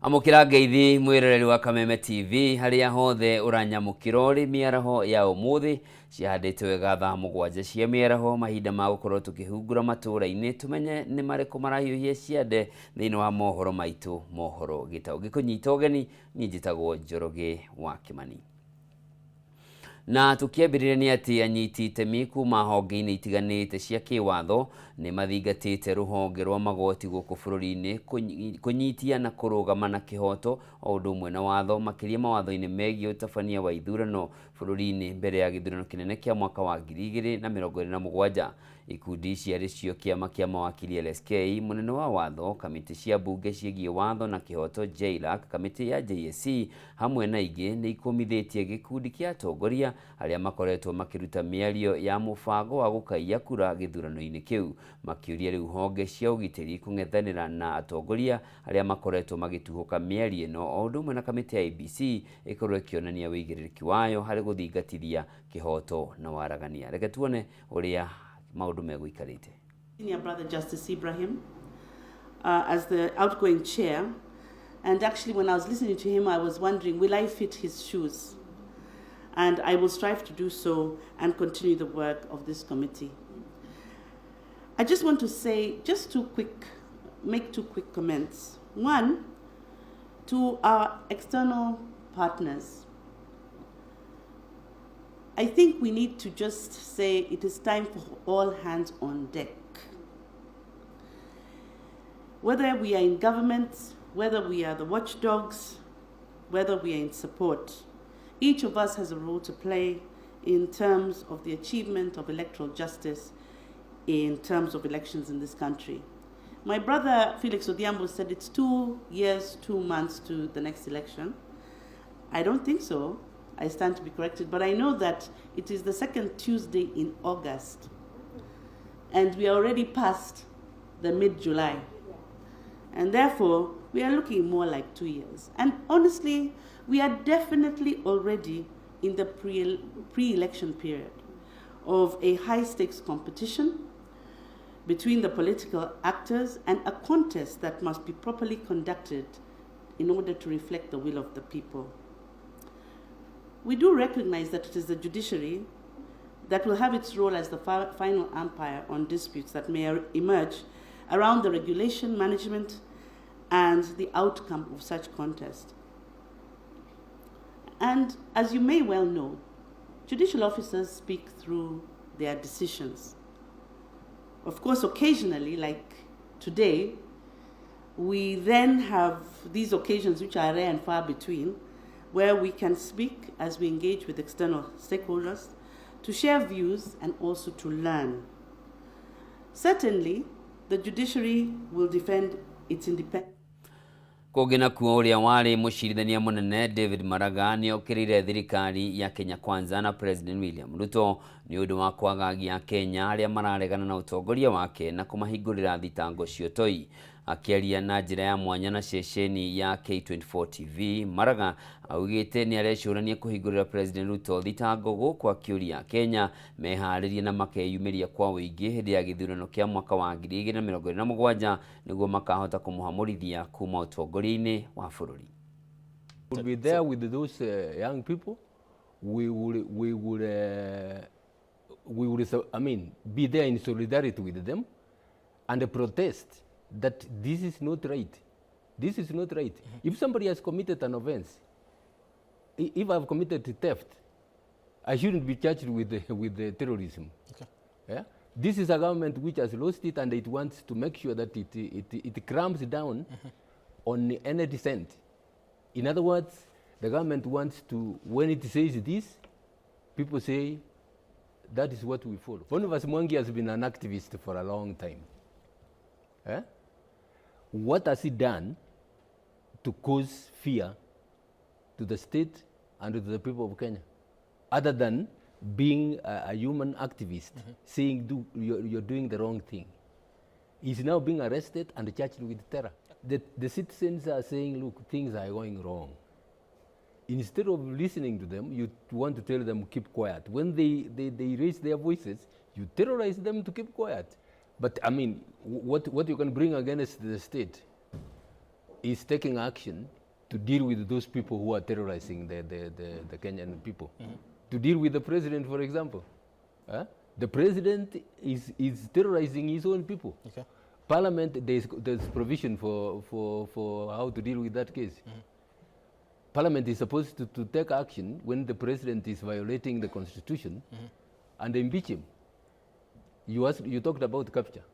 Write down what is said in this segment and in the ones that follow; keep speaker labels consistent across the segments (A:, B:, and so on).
A: Amũkĩra ngeithi mwĩroreri wa Kameme TV harĩa hothe ũranyamũkĩra ũrĩ. Mĩaraho ya ũmũthĩ ciahandĩtwo wega thaa 7 cia mĩaraho, mahinda ma gũkorwo tũkĩhungura matũũra-inĩ tũmenye nĩ marĩkũ marahiũhia ciande thĩinĩ wa mohoro maitũ, mohoro gĩtaũ. Ngĩkũnyita ũgeni, niĩ njĩtagwo Njoroge wa Kĩmani. Na tũkĩambĩrĩria nĩ atĩ anyiti itemi kuma honge-inĩ itiganĩte cia kĩwatho nĩ mathingatĩte rũhonge rwa magoti gũkũ bũrũri-inĩ kũnyitia na kũrũgama na kĩhoto o ũndũ ũmwe na watho, makĩria mawatho-inĩ megiĩ ũtabania wa ithurano bũrũri-inĩ mbere ya gĩthurano kĩnene kĩa mwaka wa 2027. Ikundi ici arĩ cio kĩama kĩa mawakiri LSK, mũnene wa watho, kamĩtĩ cia mbunge ciĩgiĩ watho na kĩhoto JLAC, kamĩtĩ ya JSC hamwe na ingĩ, nĩ ikũmithĩtie gĩkundi kĩa atongoria arĩa makoretwo makĩruta mĩario ya mũbango wa gũkaiya kura gĩthurano-inĩ kĩu, makĩũria rĩu honge cia ũgitĩri kũng'ethanĩra na atongoria arĩa makoretwo magĩtuhũka mĩario ĩno, o ũndũ ũmwe na kamĩtĩ ya IEBC ĩkorwo ĩkĩonania wĩigĩrĩrĩki wayo harĩ gũthingatithia kĩhoto na waragania. Reke tuone ũrĩa maũndũ megũikarĩte.
B: Senior Brother Justice Ibrahim as the outgoing chair. And actually, when I was listening to him, I was wondering, will I fit his shoes? And I will strive to do so and continue the work of this committee. I just want to say just two quick, make two quick comments. One, to our external partners. I think we need to just say it is time for all hands on deck. Whether we are in government, whether we are the watchdogs, whether we are in support, each of us has a role to play in terms of the achievement of electoral justice in terms of elections in this country. My brother Felix Odhiambo said it's 2 years, 2 months to the next election. I don't think so. I stand to be corrected, but I know that it is the second Tuesday in August. And we are already past the mid July. And therefore, we are looking more like 2 years. And honestly, we are definitely already in the pre election period of a high stakes competition between the political actors and a contest that must be properly conducted in order to reflect the will of the people. We do recognize that it is the judiciary that will have its role as the final umpire on disputes that may emerge around the regulation, management, and the outcome of such contest. And as you may well know, judicial officers speak through their decisions. Of course, occasionally, like today, we then have these occasions, which are rare and far between, where we can speak as we engage with external stakeholders to share views and also to learn. Certainly, the judiciary will defend its independence.
A: Kũngĩ nakuo, ũrĩa warĩ mũcirithania mũnene David Maraga nĩ okĩrĩire thirikari ya Kenya Kwanza na President William Ruto nĩ ũndũ wa kwagagia Kenya arĩa mararegana na ũtongoria wake na kũmahingũrĩra thitango cia ũtoi. Akĩaria na njĩra ya mwanya na ceceni ya K24 TV, Maraga augĩte nĩ arecũrania kũhingũrĩra President Ruto thitango, gũkũ akĩũria Kenya meharĩrie na makeyumĩria kwa ũingĩ hĩndĩ ya gĩthurano kĩa mwaka wa 2027 nĩguo makahota kũmũhamũrithia kuma ũtongoria-inĩ wa bũrũri.
C: We'll be there with those young people. We will, I mean, be there in solidarity with them and protest that this is not right. This is not right. If somebody has committed an offense, if I've committed theft, I shouldn't be charged with the terrorism. Yeah? This is a government which has lost it and it wants to make sure that it cramps down on any dissent. In other words, the government wants to, when it says this, people say that is what we follow. Boniface Mwangi has been an activist for a long time. Eh? What has he done to cause fear to the state and to the people of Kenya? Other than being a human activist, saying you're doing the wrong thing. He's now being arrested and charged with terror. The citizens are saying, "Look, things are going wrong." Instead of listening to them, you want to tell them, "Keep quiet." When they raise their voices, you terrorize them to keep quiet. But I mean, what you can bring against the state? is taking action to deal with those people who are terrorizing the Kenyan people. To deal with the president, for example. The president is terrorizing his own people.
D: Okay.
C: Parliament, there's provision for how to deal with that case. Parliament is supposed to take action when the president is violating the constitution and impeach him. You talked about capture.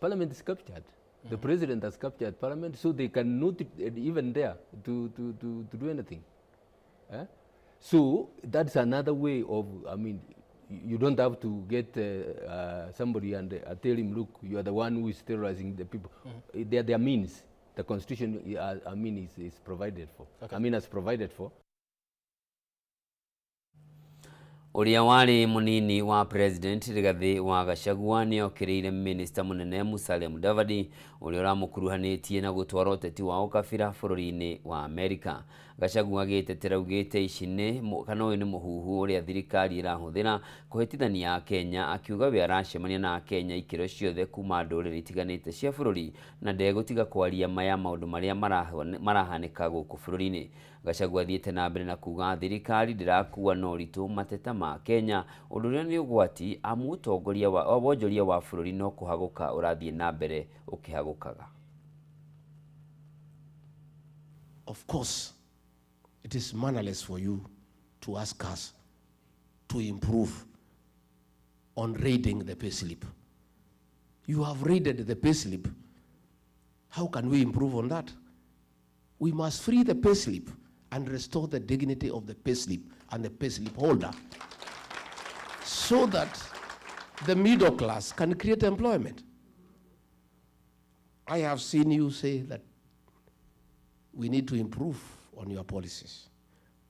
C: Parliament is captured. The president has captured Parliament, so they cannot even dare to do anything. So that's another way of, I mean, you don't have to get somebody and tell him, look, you are the one who is terrorizing the people. There are means. The constitution, I mean, is provided for.
D: Okay.
C: I mean, has provided for.
A: Ũrĩa warĩ mũnini wa president Rigathĩ wa Gachagua nĩokĩrĩire minista mũnene Musalia Mudavadi ũrĩa ũramũkuruhanĩtie na gũtwara ũteti wa ũkabira bũrũri-inĩ wa Amerika. Gachagua agĩtetera augĩte ici nĩ kana ũyũ nĩ mũhuhu ũrĩa thirikari ĩrahũthĩra kũhĩtithania Akenya, akiuga we aracemania na Akenya ikĩro ciothe kuma ndũrĩrĩ itiganĩte cia bũrũri na ndegũtiga kwaria maya maũndũ marĩa marahanĩka gũkũ bũrũri-inĩ. Gachagua athiĩte na mbere na kuga thirikari ndĩrakua na ũritũ mateta ma Kenya, ũndũ ũrĩa nĩ ũgwati amu ũtongoria wa wonjoria wa bũrũri no kũhagũka ũrathiĩ na mbere ũkĩhagũkaga.
E: Of course, it is mannerless for you to ask us to improve on raiding the payslip. You have raided the payslip. How can we improve on that? We must free the payslip and restore the dignity of the payslip and the payslip holder so that the middle class can create employment. I have seen you say that we need to improve on your policies.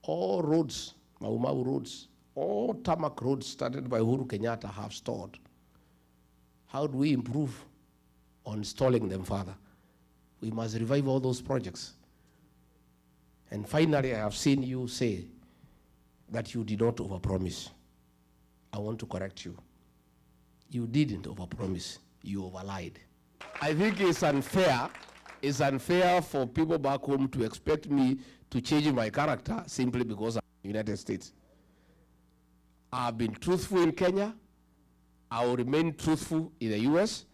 E: All roads, Mau Mau roads, all tarmac roads started by Uhuru Kenyatta have stalled. How do we improve on stalling them further? We must revive all those projects. And finally, I have seen you say that you did not overpromise. I want to correct you. You didn't overpromise, you overlied. I think it's unfair. It's unfair for people back home to expect me to change my character simply because I'm in the United States. I've been truthful in Kenya. I will remain truthful in the US.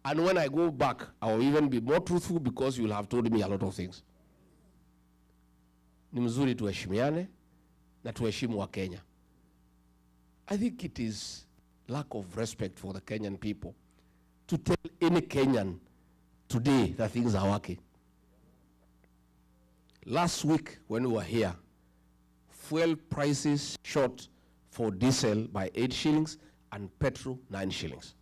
E: And when I go back, I will even be more truthful because you will have told me a lot of things. Ni mzuri tuheshimiane na tuheshimu wa Kenya. I think it is lack of respect for the Kenyan people to tell any Kenyan today that things are working. Last week when we were here, fuel prices shot for diesel by 8 shillings and petrol 9 shillings.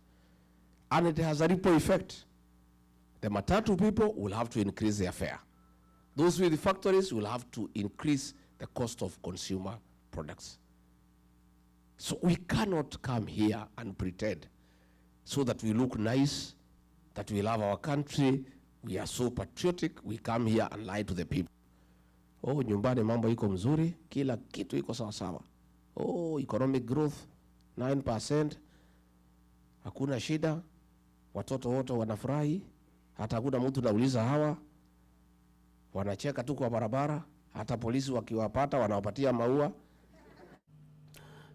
E: And it has a ripple effect. The matatu people will have to increase their fare. Those with the factories will have to increase the cost of consumer products. So we cannot come here and pretend so that we look nice, that we love our country, we are so patriotic, we come here and lie to the people. Oh, nyumbani mambo iko mzuri, kila kitu iko sawa sawa. Oh, economic growth 9%, hakuna shida, watoto wote wanafurahi, hata hakuna mtu nauliza hawa, wanacheka tu kwa barabara, hata polisi wakiwapata wanawapatia maua.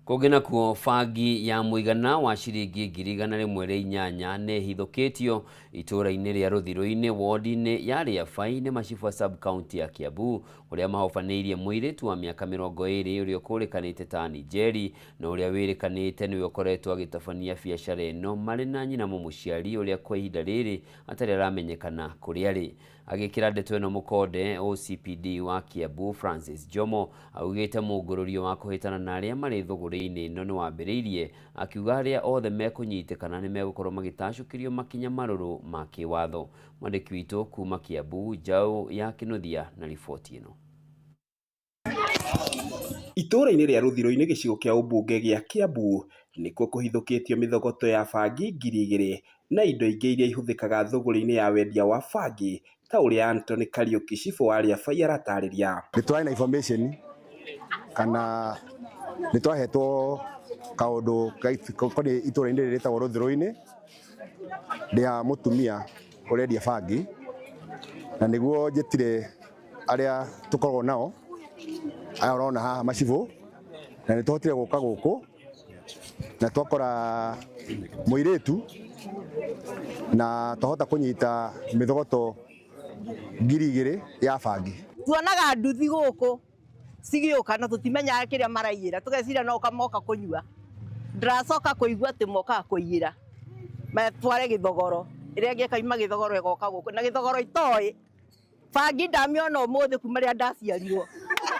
A: Kũngĩ nakuo bangi ya mũigana wa ciringi 108,000 nĩ ĩhithũkĩtio itũũra-inĩ rĩa Rũthirũ-inĩ wodi-inĩ ya Rĩabai nĩ Macibwa sub-county ya Kiambu ũrĩa mahobanĩirie mũirĩtu wa mĩaka 20 ũrĩa ũkũrĩkanĩte ta Njeri na ũrĩa wĩrĩkanĩte nĩwe ũkoretwo agĩtabania biacara ĩno marĩ na nyina mũmũciari ũrĩa kwa ihinda rĩrĩ atarĩ aramenyekana kũrĩa arĩ. Agĩkĩra ndeto ĩno mũkonde OCPD wa Kiambu Francis Jomo augĩte mũngũrũrio wa kũhĩtana na arĩa marĩ thũgũrĩ-inĩ ĩno nĩ wambĩrĩirie, akiuga arĩa othe mekũnyitĩkana nĩ megũkorwo magĩtacũkĩrio makinya marũrũ ma kĩwatho. Mwandĩki witũ kuma Kiambu Njaũ ya Kĩnuthia na riboti ĩno.
F: Itũũra-inĩ rĩa Rũthirũ-inĩ gĩcigo kĩa ũmbunge gĩa Kiambu nĩkuo kũhithũkĩtio mĩthogoto ya bangi 2,000 na indo ingĩ iria ihũthĩkaga thũgũrĩ-inĩ ya wendia wa bangi ta ũrĩa Anthony Kariuki cibũ wa Rĩabai aratarĩria.
G: Nĩ twarĩ na information kana nĩ twahetwo kaũndũ gakoniĩ itũũra-inĩ rĩrĩ rĩtagwo Rũthirũ-inĩ rĩa mũtumia ũrendia bangi Na nĩguo njĩtire arĩa tũkoragwo nao aya ũrona haha macibũ, na nĩ tũhotire gũka gũkũ na twakora mũirĩtu na twahota kũnyita mĩthogoto 2000 ya bangi.
D: Tuonaga nduthi gũkũ cigĩũka na tũtimenyaga kĩrĩa maraiyĩra, tũgeciria no moka kũnyua. Ndĩracoka kũigua atĩ mokaga kũiyĩra matware gĩthogoro, ĩrĩa ĩngĩ ĩkauma gĩthogoro ĩgoka gũkũ na gĩthogoro itoĩ. Bangi ndamĩona ũmũthĩ kuma rĩrĩa ndaciarirwo,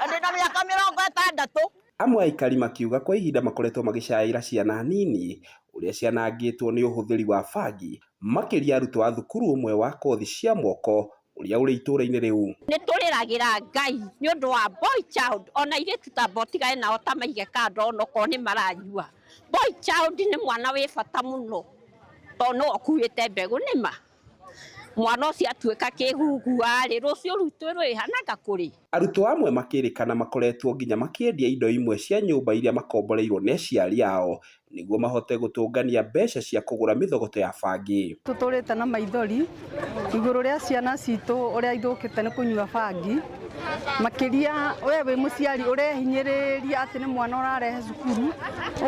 D: na ndĩna mĩaka 60.
F: Amwe aikari makiuga kwa ihinda makoretwo magĩcaĩra ciana nini ũrĩa cianangĩtwo nĩ ũhũthĩri wa bangi, makĩria arutwo a thukuru ũmwe wa kothi cia moko ũrĩa ũrĩ itũũra-inĩ rĩu.
H: Nĩ tũrĩragĩra Ngai nĩ ũndũ wa boy child, ona airĩtu ta tigane nao ta maige kando onokorwo nĩ maranyua. Boy child nĩ mwana wĩ bata mũno tondũ no akuĩte mbegũ nĩma. Mwana ũcio atuĩka kĩgugua-rĩ, rũciũ rwitũ rwĩhanaga kũrĩ.
F: Arutwo amwe makĩrĩkana makoretwo nginya makĩendia indo imwe cia nyũmba iria makomboreirwo nĩ aciari ao nĩguo mahote gũtũngania mbeca cia kũgũra mĩthogoto ya bangi.
I: Tũtũrĩte na maithori igũrũ rĩa ciana citũ ũrĩa ithũkĩte nĩ kũnyua bangi. Makĩria we wĩ mũciari ũrehinyĩrĩria atĩ nĩ mwana ũrarehe cukuru,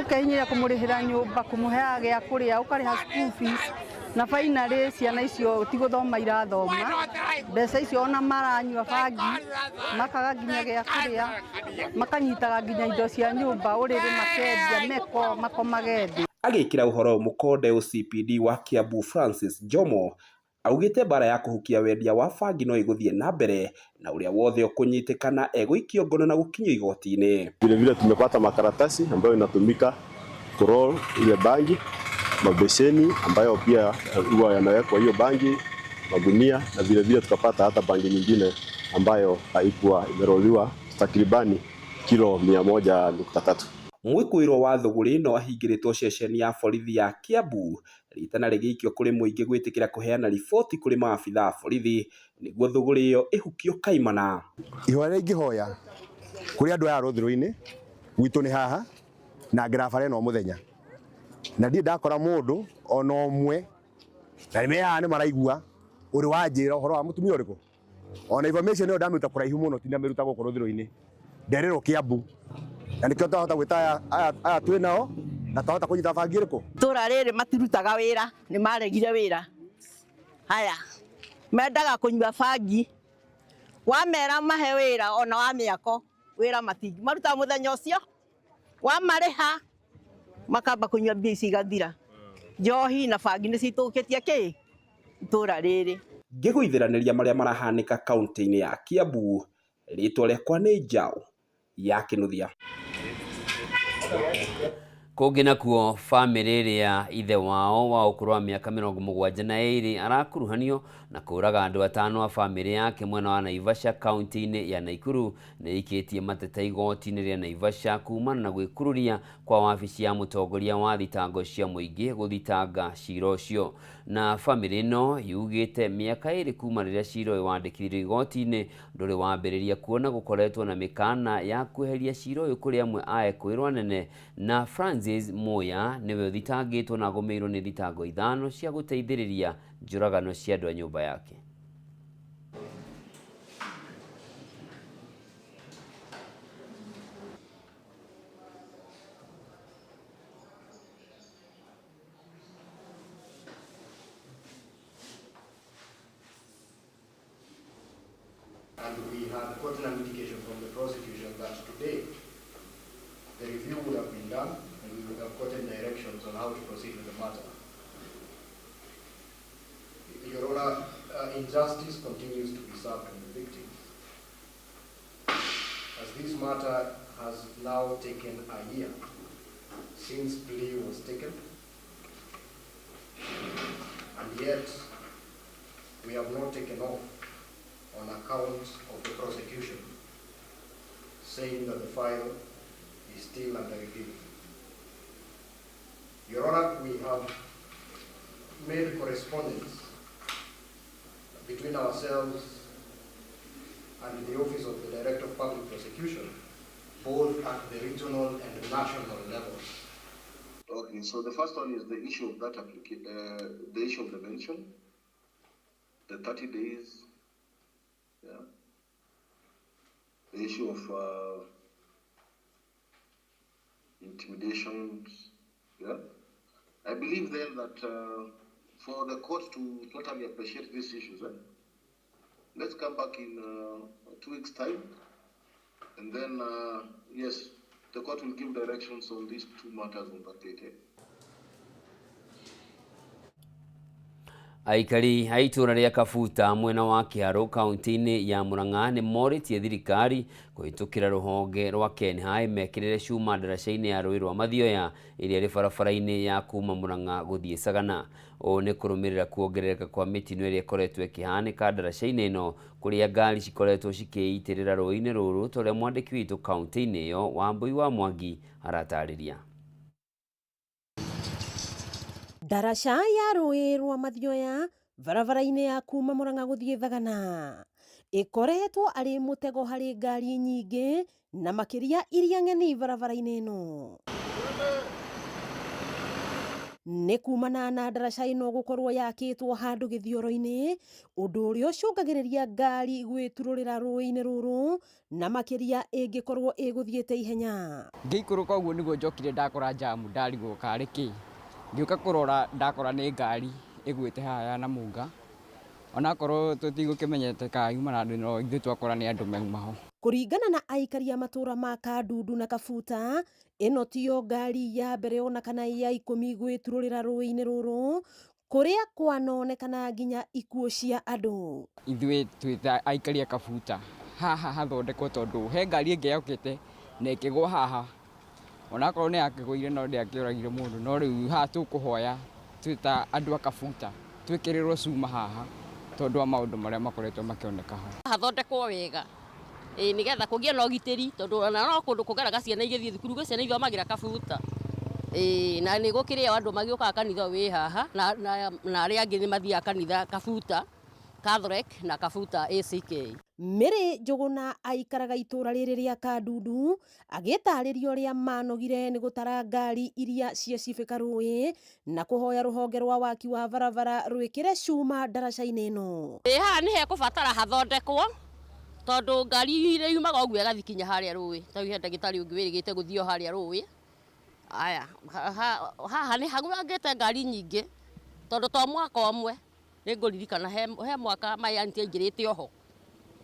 I: ũkehinyĩrĩria kũmũrĩhĩra nyũmba, kũmũheaga gĩa kũrĩa, ũkarĩha school fees, na finally ciana icio ti gũthoma irathoma. Mbeca icio ona maranyua bangi makaga nginya gĩa kũrĩa, makanyitaga nginya indo cia nyũmba, ũrĩrĩ makendia, meko makomage thĩ.
F: Agĩkĩra ũhoro mũkonde OCPD wa Kiambu Francis Njomo augĩte mbara ya kũhukia wendia wa bangi no ĩgũthiĩ na mbere na ũrĩa wothe ũkũnyitĩkana egũikio ngono na gũkinyio igoti-inĩ.
J: Vile vile tumepata makaratasi ambayo inatumika kuroll ile bangi, mabeseni ambayo pia huwa yanawekwa hiyo bangi, magunia, na vile vile tukapata hata bangi nyingine ambayo haikuwa imeroliwa takribani kilo 100.3.
F: Mwĩkũĩrwo wa thũgũrĩ ĩno ahingĩrĩtwo ceceni ya borithi ya Kiambu ritana rĩgĩikio kũrĩ mũingĩ gwĩtĩkĩra kũheana riboti kũrĩ maabitha a borithi nĩguo thũgũrĩ ĩyo ĩhukio kaimana.
G: Ihoya rĩrĩa ingĩhoya kũrĩ andũ aya rũthirũ-inĩ gwitũ nĩ haha na ngĩra bara ĩno mũthenya, na ndirĩ ndakora mũndũ ona ũmwe na nĩ haha nĩ maraigua ũrĩ wanjĩra ũhoro wa mũtumia ũrĩkũ. Ona information ĩyo ndamĩruta kũraihu mũno, tindamĩruta gũkũ rũthirũ-inĩ, nderĩrwo Kiambu, na nĩkĩo twahota gwĩta aya twĩ nao na twahota kũnyita bangi ĩrĩkũ.
D: Itũra rĩrĩ matirutaga wĩra, nĩ maregire wĩra. Haya, mendaga kũnyua bangi, wamera mahe wĩra ona wa mĩako wĩra matingi marutaga mũthenya ũcio, wamarĩha makamba kũnyua mbia ici igathira. Njohi na bangi nĩ citũkĩtie kĩ itũra rĩrĩ.
F: Ngĩgũithĩranĩria marĩa marahanĩka kaunti-inĩ ya Kiambu, rĩtwa rĩakwa nĩ Njaũ ya Kĩnuthia.
A: Kũngĩ nakuo bamĩrĩ ĩrĩa ithe wao wa ũkũrũ wa mĩaka 72 arakuruhanio na kũraga andũ atano a bamĩrĩ yake mwena wa Naivasha kaunti-inĩ ya Nakuru nĩ ĩikĩtie mateta igoti-inĩ rĩa Naivasha kumana na gwĩkururia kwa wabici ya mũtongoria wa thitango cia mũingĩ gũthitanga cira ũcio. Na bamĩrĩ ĩno yugĩte mĩaka 2 kuma rĩrĩa cira ũyũ wandĩkithirio igoti-inĩ ndũrĩ wambĩrĩria kuona gũkoretwo na mĩkana ya kweheria cira ũyũ kũrĩ amwe a ekũĩrwo anene, na Francis Muya nĩwe ũthitangĩtwo na agũmĩirwo nĩ thitango 5 cia gũteithĩrĩria njũragano cia andũ a nyũmba yake.
K: And we had gotten an indication from the prosecution that today the review would have been done and we would have gotten directions on how to proceed with the matter. Your Honor, injustice continues to be served on the victims, as this matter has now taken a year since plea was taken, and yet we have not taken off on account of the prosecution saying that the file is still under review. Your Honor, we have made correspondence between ourselves and the Office of the Director of Public Prosecution, both at the regional and national levels.
L: Okay, so the first one is the issue of that the issue of the mention, the 30 days Yeah. The issue of intimidations. Yeah. I believe then that for the court to totally appreciate these issues, let's come back in 2 weeks' time, and then yes, the court will give directions on these two matters on that date. Eh?
A: Aikari a itũra rĩa Kabuta mwena wa Kiharu kaunti-inĩ ya Murang'a nĩ morĩtie thirikari kũhĩtũkĩra rũhonge rwa KenHigh mekĩrĩre cuma ndaraca-inĩ ya rũĩ rwa Mathioya ĩrĩa ĩrĩ barabara-inĩ ya kuma Murang'a gũthiĩ Sagana. Ũũ nĩ kũrũmĩrĩra kuongerereka kwa mĩtino ĩrĩa ĩkoretwo ĩkĩhanĩka ndaraca-inĩ ĩno kũrĩa ngari cikoretwo cikĩitĩrĩra rũĩ-inĩ rũrũ ta ũrĩa mwandĩki witũ kaunti-inĩ ĩyo Wambui wa Mwangi aratarĩria.
M: Ndaraca ya rũĩ rwa Mathioya barabara-inĩ ya kuma Murang'a gũthiĩ Thagana ĩkoretwo arĩ mũtego harĩ ngari nyingĩ na makĩria iria ng'eni barabara-inĩ ĩno. Nĩ kumana na ndaraca ĩno gũkorwo yakĩtwo handũ gĩthioro-inĩ, ũndũ ũrĩa ũcũngagĩrĩria ngari gwĩturũrĩra rũĩ-inĩ rũrũ na makĩria ĩngĩkorwo ĩgũthiĩte ihenya.
N: Ngĩikũrũka ũguo nĩguo njokire ndakora njamu, ndarigwo karĩ kĩ. Ngĩũka kũrora ndakora nĩ ngari ĩgwĩte haha ya Namunga, onakorwo tũtigũkĩmenyete kana yuma na andũ, no ithuĩ twakora nĩ andũ mauma ho.
M: Kũringana na aikari a matũra ma Kandundu na Kabuta, ĩno tiyo ngari ya mbere ona kana ya 10 gwĩturũrĩra rũĩ-inĩ rũrũ kũrĩa kwanonekana nginya ikuũ cia andũ.
N: Ithuĩ twĩ ta aikari a Kabuta, haha hathondekwo tondũ he ngari ĩngĩ yokĩte na ĩkĩgwa haha, onakorwo nĩ yakĩgũire no ndĩakĩũragire mũndũ, no rĩu haha tũkũhoya twĩ ta andũ a Kabuta twĩkĩrĩrwo cuma haha tondũ wa maũndũ marĩa makoretwo makĩoneka ho.
H: Hathondekwo wega ĩĩ nĩgetha kũgĩe na ũgitĩri, tondũ ona no kũndũ kũgeraga ciana igĩthiĩ thukuru, gwĩ ciana ithomagĩra Kabuta, ĩĩ na nĩ gũkĩrĩ o andũ magĩũkaga kanitha wĩ haha na arĩa angĩ nĩ mathiaga kanitha Kabuta Catholic na Kabuta ACK.
M: Mary Njũgũna aikaraga itũra rĩrĩ rĩa Kandundu agĩtarĩria ũrĩa manogire nĩ gũtara ngari iria ciacibĩka rũĩ na kũhoya rũhonge rwa waki wa barabara rwĩkĩre cuma ndaraca-inĩ ĩno.
H: Ĩĩ haha nĩ hekũbatara hathondekwo tondũ ngari iria yumaga ũguo ĩgathiĩ kinya harĩa rũĩ, ta he ndagĩtarĩ ũngĩ wĩrĩgĩte gũthiĩ o harĩa rũĩ. Aya, haha nĩ hagũangĩte ngari nyingĩ tondũ to mwaka ũmwe nĩ ngũririkana he mwaka my auntie aingĩrĩte oho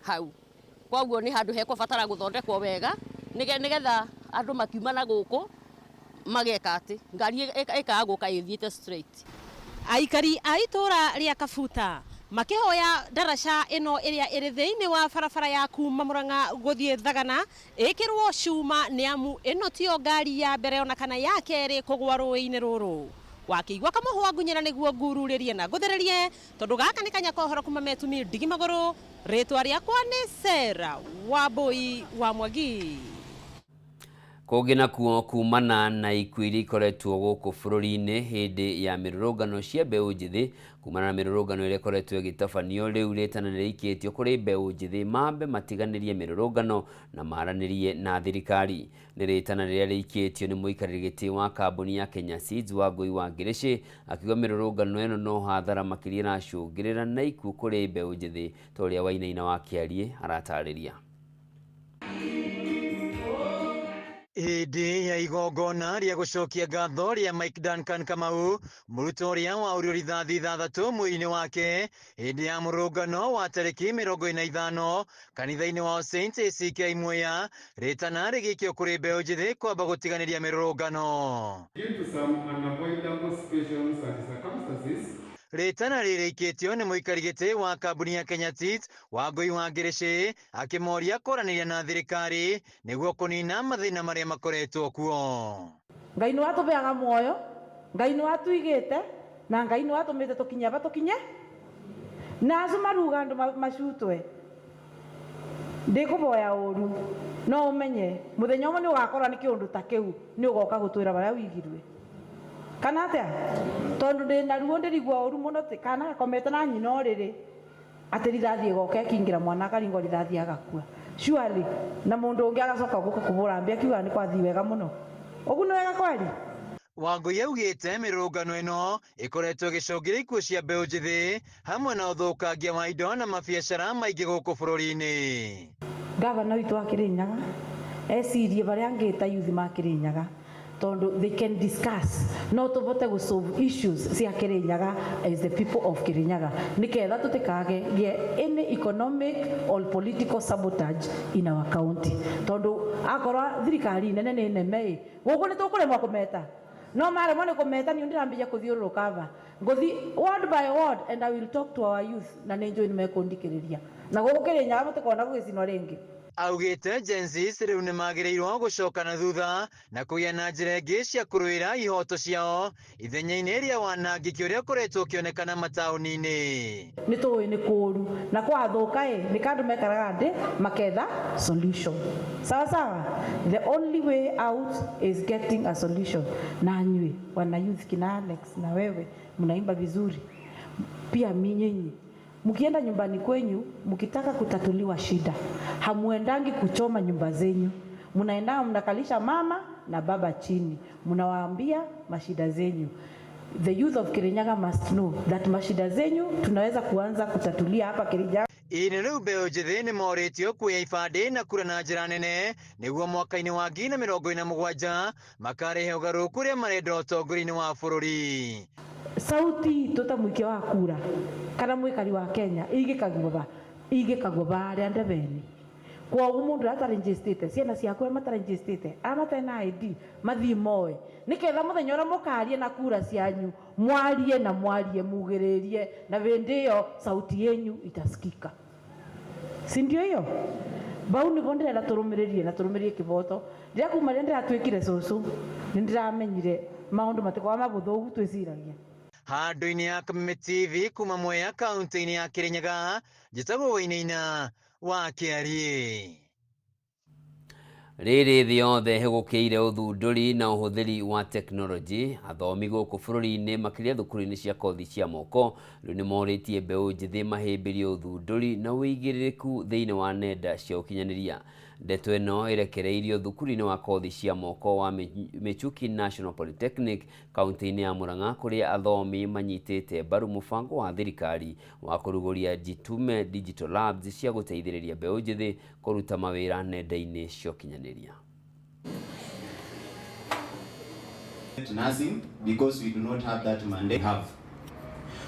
H: hau, koguo nĩ handũ hekũbatara gũthondekwo wega nĩgetha andũ makiuma na gũkũ mageka atĩ ngari ĩkaga gũka ĩthiĩte straight.
M: Aikari a itũra rĩa Kabuta makĩhoya ndaraca ĩno ĩrĩa ĩrĩ thĩinĩ wa barabara ya kuma Murang'a gũthiĩ Thagana ĩkĩrwo cuma nĩ amu ĩno tiyo ngari ya mbere ona kana ya kerĩ kũgwa rũĩ-inĩ rũrũ. Wakĩigua kamũhwa ngunyĩra nĩguo ngururĩrie na ngũthĩrĩrie tondũ gaka nĩ kanya ka ũhoro kuma Metumi ndigi magũrũ. Rĩtwa rĩakwa nĩ Sarah Wambui wa Mwangi.
A: Kũngĩ nakuo kumana na ikuũ iria ikoretwo gũkũ bũrũri-inĩ hĩndĩ ya mĩrũrũngano cia mbeũ njĩthĩ, kumana na mĩrũrũngano ĩrĩa ĩkoretwo ĩgĩtabanio, rĩu rĩtana nĩ rĩikĩtio kũrĩ mbeũ njĩthĩ mambe matiganĩrie mĩrũrũngano na maranĩrie na thirikari. Nĩ rĩtana rĩrĩa rĩikĩtio nĩ mũikarĩri gĩtĩ wa kambuni ya Kenya Seeds Wangui wa Ngĩrĩcĩ, akiuga mĩrũrũngano ĩno no hathara makĩria ĩracũngĩrĩra na ikuũ kũrĩ mbeũ njĩthĩ ta ũrĩa Wainaina wa Kĩariĩ aratarĩria.
O: Hĩndĩ ya igongona rĩa gũcokia ngatho rĩa Mike Duncan Kamau, mũrutwo ũrĩa waũrio rithathi 6 mwĩrĩ-inĩ wake hĩndĩ ya mũrũngano wa tarĩki 45 kanitha-inĩ wa Saint ACK Mwea, rĩtana rĩgĩikio kũrĩ mbeũ njĩthĩ kwamba gũtiganĩria mĩrũrũngano.
P: Due to some unavoidable situations and circumstances,
O: Rĩtana rĩrĩkĩtio nĩ mũikari gĩtĩ wa kambuni ya Kenya Seeds Wangui wa Ngĩrĩcĩ, akĩmoria kwaranĩria na thirikari nĩguo kũnina mathĩna marĩa makoretwo kuo.
Q: Ngai nĩ watũbeaga muoyo, Ngai nĩ watuigĩte na Ngai nĩ watũmĩte tũkinye aba tũkinye na acio maruga andũ macutwe ndĩkũboya ũru, no ũmenye mũthenya ũmwe nĩ ũgakorwo nĩ kĩũndũ ta kĩu nĩ ũgoka gũtwĩra barĩa wigirwe kana atĩa, tondũ ndĩna ruo ndĩrigua ũru mũno kana gakomete na nyina ũrĩrĩ atĩ rithathi ĩgoka ĩkĩingĩra mwana akaringwo rithathi agakua surely, na mũndũ ũngĩ agacoka gũka kũbũra mbia akiuga nĩ kwathiĩ wega mũno ũguo nĩ wega kweri.
O: Wangui augĩte mĩrũrũngano ĩno ĩkoretwo ĩgĩcũngĩra ikuũ cia mbeũ njĩthĩ hamwe na ũthũkangia wa indo na mabiacara maingĩ gũkũ bũrũri-inĩ.
Q: Gavana witũ wa Kirinyaga ecirie baria angĩta youth ma Kirinyaga tondu they can discuss no tuvote gu solve issues cia Kirinyaga as the people of Kirinyaga niketha tutikage gie any economic or political sabotage in our county tondu akorwa thirikari nene ni neme guku ni tukuremwo kumeta no maremwo ni kumeta ni ndirambia kuthiururuka va nguthi ward by ward and I will talk to our youth na ni njui ni mekundikiriria na guku Kirinyaga mutikona gugicinwo ringi.
O: Augĩte Gen Zs rĩu nĩmagĩrĩirwo gũcoka na thutha na kũgĩa na njĩra ĩngĩ cia kũrũĩra ihoto ciao ithenya-inĩ rĩa wanangĩki ũrĩa ũkoretwo ũkĩonekana mataũni-inĩ.
Q: Nĩ tũĩ nĩ kũũru na kwathũka ĩ nĩ kandũ mekaraga ndĩ maketha solution sawa sawa. The only way out is getting a solution. Na nyui wana youth kina Alex na wewe mnaimba vizuri pia, nyinyi mkienda nyumbani kwenyu mkitaka kutatuliwa shida hamuendangi kuchoma nyumba zenyu, mnaenda mnakalisha mama na baba chini, mnawaambia mashida zenyu. The youth of Kirinyaga must know that mashida zenyu tunaweza kuanza kutatulia hapa Kirinyaga.
O: Ĩĩ rĩu mbeũ njĩthĩ nĩmorĩtio kuoya ibandĩ na kura na njĩra nene nĩguo mwaka-inĩ wa 2047 makarehe ũgarũrũku ũrĩa marenda ũtongoria-inĩ wa bũrũri.
Q: Sauti itũ ta mũikia wa kura kana mwikari wa Kenya igikagwo baria ndebeni kwoguo mundu atarejistite ciana ciakwa matarejistite aria matarĩ na ID mathii moe niketha muthenya uria mukarie na kura cianyu mwarie na mwarie mugiririe na vindi iyo sauti yenyu itasikika, si ndio hiyo? Bau nigo ndirenda turumiririe na turumiririe kiboto ndiria kuma riria ndiratwikire cucu ni ndiramenyire maundu matikoragwo mabuthu twiciragia.
O: Handũ-inĩ ya Kameme TV kuma Mwea kaunti-inĩ ya Kirinyaga, njĩtagwo Wainaina wa Kĩariĩ.
A: Rĩrĩ thĩ yothe hĩgũkĩire ũthundũri na ũhũthĩri wa tekinoronjĩ, athomi gũkũ bũrũri-inĩ makĩria thukuru-inĩ cia kothi cia moko rĩu nĩmorĩtie mbeũ njĩthĩ mahĩmbĩrie ũthundũri na ũigĩrĩrĩku thĩinĩ wa nenda cia ũkinyanĩria. Ndeto ĩno ĩrekereirio thukuru-inĩ wa kothi cia moko wa Michuki National Polytechnic kaunti-inĩ ya Murang'a kũrĩa athomi manyitĩte mbaru mũbango wa thirikari wa kũrugũria Jitume Digital Labs cia gũteithĩrĩria mbeũ njĩthĩ kũruta mawĩra nenda-inĩ cia ũkinyanĩria.
R: Nursing, because we do not have that mandate. Have.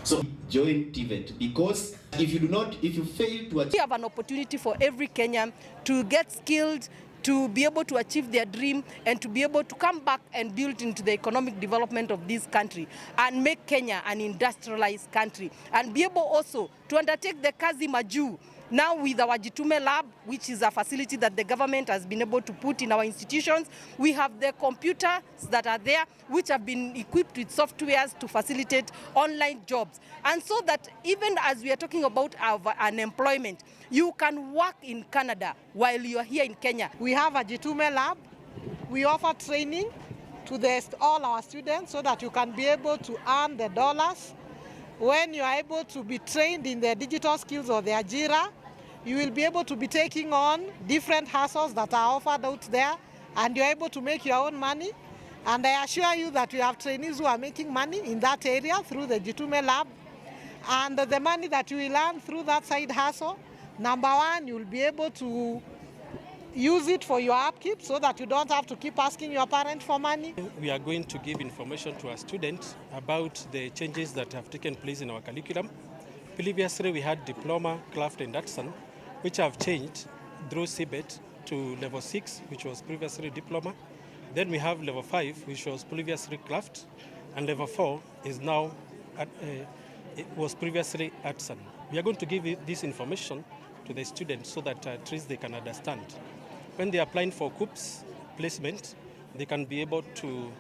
R: So join TVET, because if you do not, if you fail to achieve,
B: we have an opportunity for every Kenyan to get skilled, to be able to achieve their dream, and to be able to come back and build into the economic development of this country and make Kenya an industrialized country, and be able also to undertake the Kazi Majuu. Now with our Jitume Lab, which is a facility that the government has been able to put in our institutions, we have the computers that are there, which have been equipped with softwares to facilitate online jobs. And so that even as we are talking about our unemployment, you can work in Canada while you are here in Kenya.
S: We have a Jitume Lab. We offer training to all our students so that you can be able to earn the dollars. When you are able to be trained in the digital skills or the Ajira, you will be able to be taking on different hustles that are offered out there, and you're able to make your own money. And I assure you that we have trainees who are making money in that area through the Jitume Lab. And the money that you will earn through that side hustle, number one, you'll be able to use it for your upkeep so that you don't have to keep asking your parents for money.
T: We are going to give information to our students about the changes that have taken place in our curriculum. Previously, we had diploma, craft and artisan, which have changed through CBET to level 6, which was previously diploma. Then we have level 5, which was previously craft, and level 4 is now, it was previously artisan. We are going to give this information to the students so that at least they can understand. When they are applying for COOPS placement, they can be able to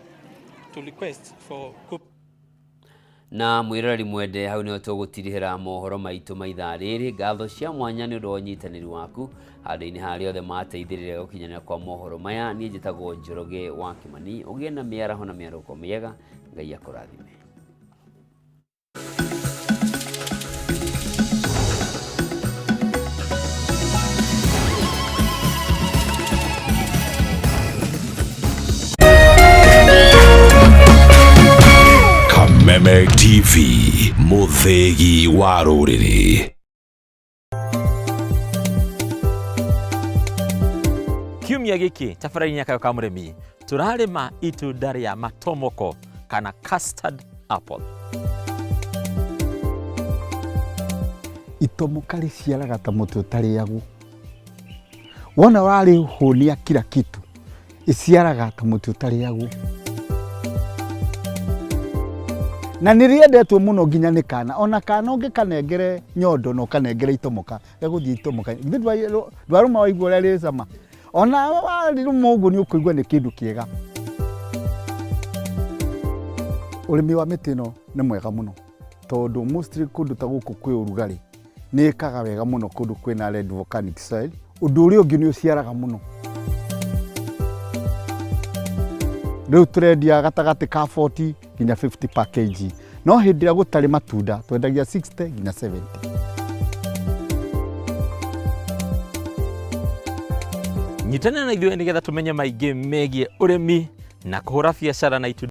T: request for COOP.
A: Na mwiroreri mwende hau niho tũgũtirihĩra mohoro maitũ ma ithaa rĩrĩ. Ngatho cia mwanya nĩ ũndũ wa ũnyitanĩri waku handũ-inĩ harĩa othe mateithĩrĩria gũkinyanĩra kwa mohoro maya. Niĩ njĩtagwo Njoroge wa Kĩmani. Ũgĩe na mĩaraho na mĩarũko mĩega. Ngai akũrathime.
U: Kameme TV, mũthĩgi wa rũrĩrĩ.
V: Kiumia gĩkĩ tabarĩra-inĩ ya Kayũ ka Mũrĩmi tũrarĩma itunda rĩa matomoko kana custard apple.
W: Itomoka rĩciaraga ta mũtĩ ũtarĩagwo. Wona warĩhũnia kila kitu, ĩciaraga ta mũtĩ ũtarĩagwo. Na nĩ rĩendetwo mũno nginya nĩ kana. Ona kana ũngĩkanengere nyondo na ũkanengere itomoka, gegũthiĩ itomoka. Githĩ ndwarũma waigua ũrĩa rĩ cama? Ona warĩrũma ũguo nĩ ũkũigua nĩ kĩndũ kĩega. Ũrĩmi wa mĩtĩ ĩno nĩ mwega mũno tondũ mostly kũndũ ta gũkũ kwĩ ũrugarĩ nĩ ĩkaga wega mũno kũndũ kwĩna red volcanic soil. Ũndũ ũrĩa ũngĩ nĩ ũciaraga mũno. Rĩu tũrendia gatagatĩ ka 40 nginya 50 per kg. No hĩndĩ ĩrĩa gũtarĩ matunda twendagia 60 nginya 70.
V: Nyitanĩra na ithuĩ nĩgetha tũmenye maingĩ megiĩ ũrĩmi na kũhũra biacara na itunda.